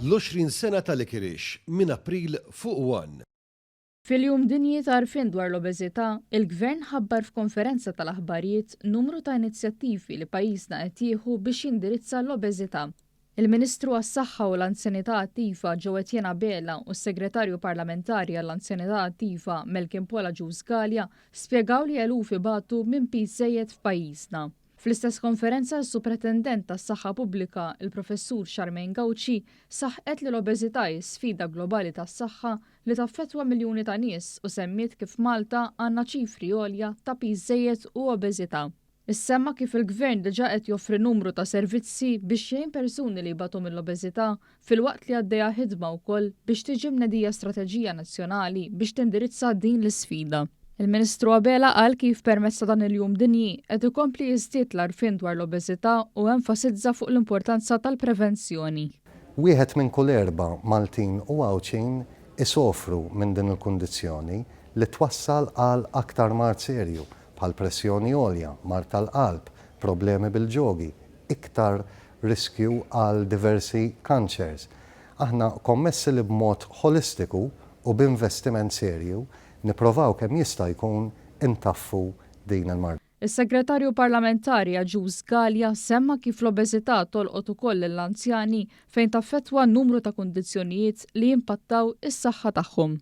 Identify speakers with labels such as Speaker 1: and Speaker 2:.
Speaker 1: L-20 sena ta' Licorice minn April fuq one.
Speaker 2: Fil-Jum Dinji ta' Għarfien dwar l-Obeżità, il-Gvern ħabbar f'konferenza tal-aħbarijiet numru ta' inizjattivi li pajjiżna qed jieħu biex jindirizza l-obeżità. Il-Ministru għas-Saħħa u l-Anzjanità Attiva Jo Etienne Abela u s-Segretarju Parlamentari għall-Anzjanità Attiva Melkin Paul Agius Galea spjegaw li eluf ibatu minn piż żejjed f'pajjiżna. Fl-istess konferenza s-Supretendent tas-Saħħa Pubblika, il-Professur Charmaine Gauci, saħqet li l-obeżità hi sfida globali tas-saħħa li taffettwa miljuni ta' nies u semmiet kif f'Malta għandna ċifri għolja ta' piż żejjed u obeżità. Issemma kif il-Gvern diġà qed joffri numru ta' servizzi biex jgħin persuni li jbatu mill-obeżità filwaqt li għaddejja ħidma wkoll biex tiġi mnedija strateġija nazzjonali biex tindirizza din l-isfida. Il-Ministru Abela qal kif permezz ta' dan il-Jum Dinji qed ikompli jiżdied l-għarfien dwar l-obeżità u enfasizza fuq l-importanza tal-prevenzjoni.
Speaker 3: Wieħed minn kull erbgħa Maltin u Għawdxin isofru minn din il-kundizzjoni li twassal għal aktar mard serju bħal pressjoni għolja, mard tal-qalb, problemi bil-ġogi, iktar riskju għal diversi kanċers. Aħna kommessi li b'mod ħolistiku u b'investiment serju nipprovaw kemm jista' jkun intaffu din il-marda.
Speaker 2: Is-Segretarju Parlamentari Agius Galea semma kif l-obeżità tolqot ukoll lill-anzjani fejn taffettwa numru ta' kundizzjonijiet li jimpattaw is-saħħa tagħhom.